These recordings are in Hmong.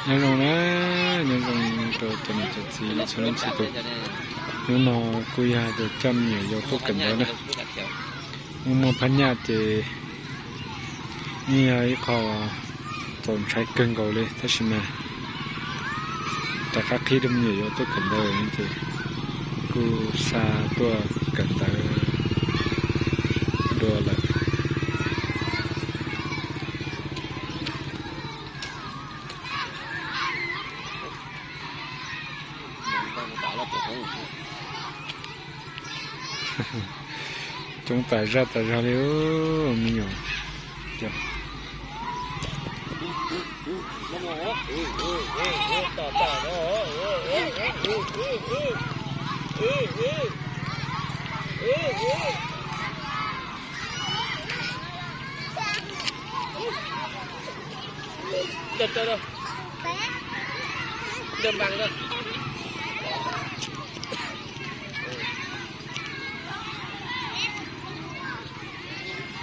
Nyob zoo na, nyob zoo rau cov niam cov txiv txhua leej txhua tus. Hnub no kuj yog tias coj me nyuam yaus tuaj kawm ntawv na. Muaj muaj phab nyaj ces yeej yog ib qho txaus ntshai kawg nkaus li tab sis mas rov qab qhib rau me nyuam yaus tuaj kawm ntawv ces kuj xa tuaj kawm ntawv dua lawm. Coob tas zaj tas zog li me nyuam.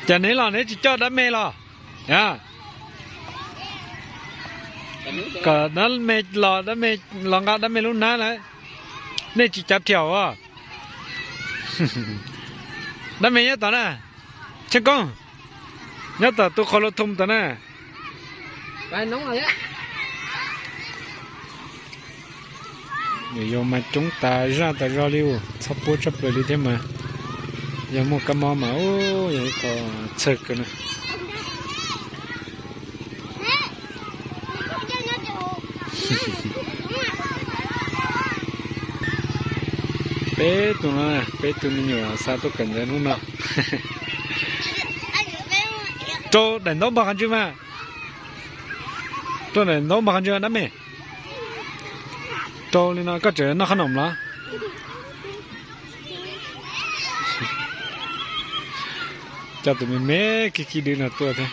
Cas neb los neb tsis coj dab me los? Kom dab me los, dab me los nqa dab me lub hnab lawm. Nej tsis cav thiam os. Dab me nyob tod na. Tsheej Koob, nyob tom tus qhov lus thum tod na. Yog mas coob tas zaj tas zog li, txhob puab tshaj plaws li thiab mas. Yog muaj kab mob mas yog ib qho txhawj kawg na. Peb tug no, peb tug me nyuam xa tuaj kawm ntawv hnub no. Rau daim ntaub npog qhov ntswg mas. Rau daim ntaub npog qhov ntswg dab me. Rau li no koj tseem noj qhob noom los? Coj tus me me khib khib dwb no tuaj thiab.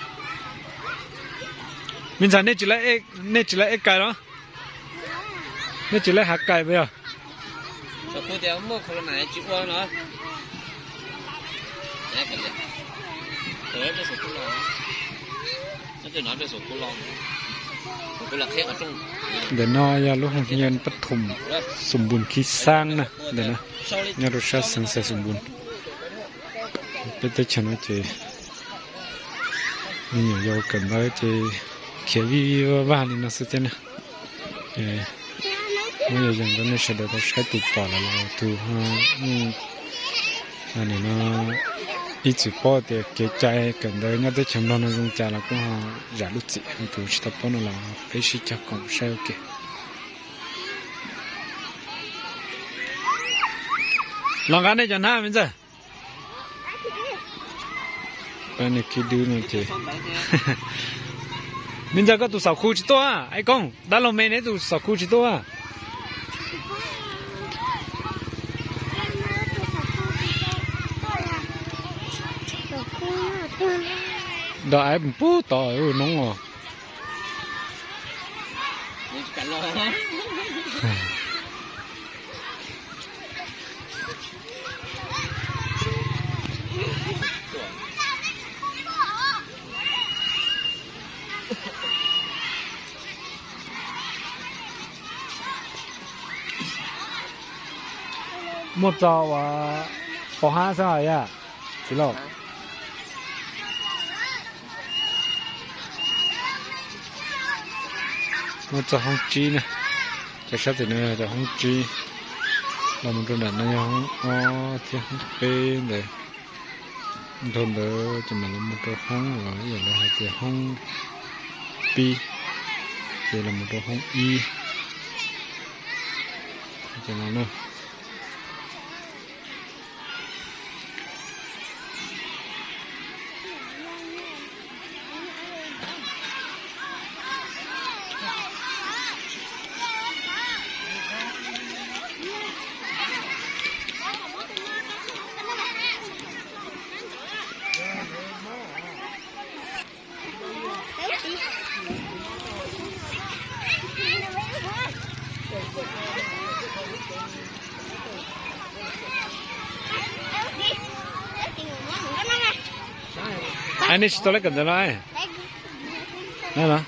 Me ntxhais, nej tsis lawv ej kais los? Nej tsis lawv hav kais puas yog? Ntawm no yog lub hoo nyiaj Pab Thum, Xum Npun Khib Xaab na, ntawm no nyob rau sab xeev Xais Xum Npun. Peb teb chaws no ces me nyuam yaus kawm ntawv ces khiav vij vij vaj vaj li no xwb thiab na. Muab yog yog rau nej sawv daws tau saib tus pom lawm los tus ho nim no ib txwm paub tias kev cai kawm ntawv nyob teb chaws Nplog no zoo cas los kuj ho zam lub txim, tus tsis tau paub no los peb sib cog koom saib ua ke. Los nqa nej cov hnab me ntxawg. Nws khib dwb no ces. Me ntxawg, koj tus xaum khu tsis tuaj, Ais Koob, dab laug me neb tus xaum khu tsis tuaj. Nrog Ais pub tod noob os. Muaj txog uas pov hab xwb yom, txiv lauj? Muaj txog hoob tsib na, cov sab tim no yog cov hoob tsib, los mus rau nram no yog hoob ob thiab hoob peb ntawd. Dhau ntawd ces mam los mus rau hoob uas ib yam li hais tias hoob pib, ces los mus rau hoob ib. Ces no na. Ai, nej tsis tau lab kawm ntawv los?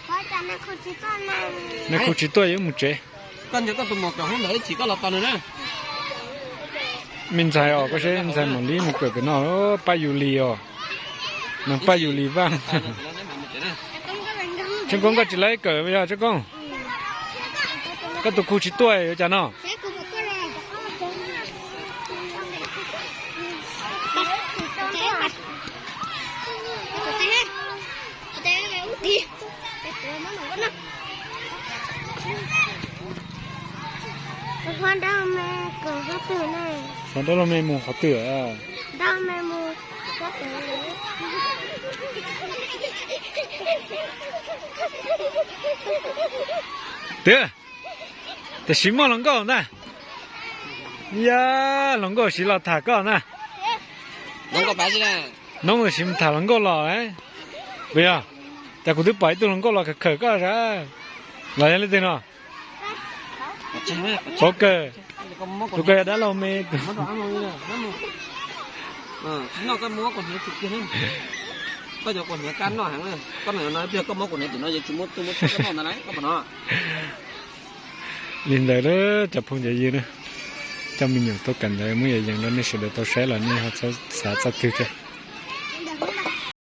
Nws kuj tsis tuaj, yuav mus tsev. Koj nrog koj tus muam kawm hoob ntawd ib chim koj los tos nws na. Me ntxhais os, koj saib ntxhais mam li mus kawm pem no, pab yus li os. Nws pab yus li vaj. Tsheb Koob, koj tsis laib kawm yog Tsheb Koob? Koj tus kuj tsis tuaj yuav cas no? Hlob Dab Laug Me mus qhov twg? Twb, tam sim muaj hluas nkauj ntag. Yog hluas nkauj siv los tham koj na. Noob tam sim tham hluas nkauj los. Puas yog? Cas kuv twb pom ib tug hluas nkauj los khawm khawm koj sav. Los yog leej twg no? Pov kawg. Tus ko yog Dab Laug Me tus. Li ntawd lawm cov phooj cov ywg na, coj me nyuam tuaj kawm ntawv muab yam yees rau nej sawv daws tau saib los nej ho xav txoj twg thiab.